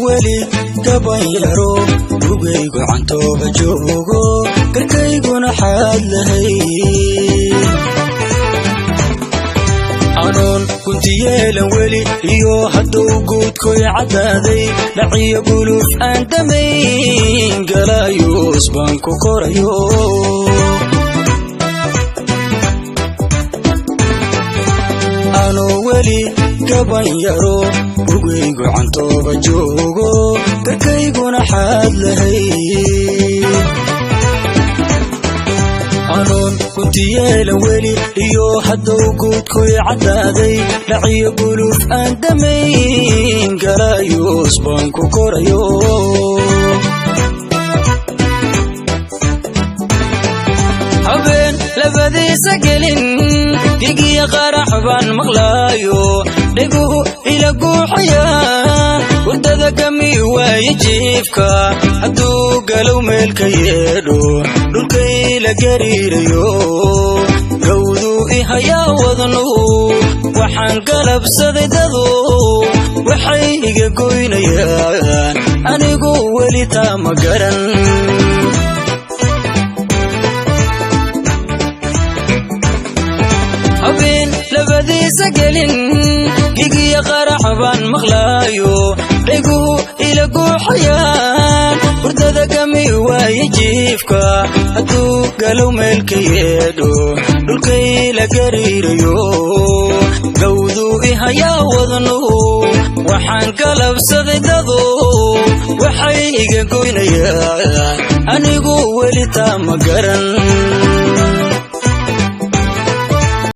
Weli gaban yaro, gugaygu cantooba joogo, garkayguna xaad lahay. Anoon guntiyeelan weli iyo hadduu guudkoy caddaaday, dhaciyo guluuf aan damayn, galayuus baan ku korayo. Anoo weli gaban yaro, gugaygu cantooba joogo, garkayguna xaad lahay. Anoon guntiyeelan weli iyo hadduu guudkoy caddaaday, dhaciyo guluuf aan damayn, galayuus baan ku korayo. Habeen labadiisa gelin gigiya qarax baan maqlaayo, dhiguhu ila guuxayaan, hurdada gami waaye jiifka. Hadduu galow meelka yeedho, dhulkayla gariirayo, gawduu i hayaa wadnu. Waxaan galabsaday dadu waxay iga goynayaan, anigu weli taa ma garan. Habeen labadiisa gelin gigiya qarax baan maqlaayo, dhiguhu ila guuxayaan, hurdada gami waaye jiifka. Hadduu galow meelka yeedho, dhulkayla gariirayo, gawduu i hayaa wadnu. Waxaan galabsaday dadu waxay iga goynayaan, anigu weli taa ma garan.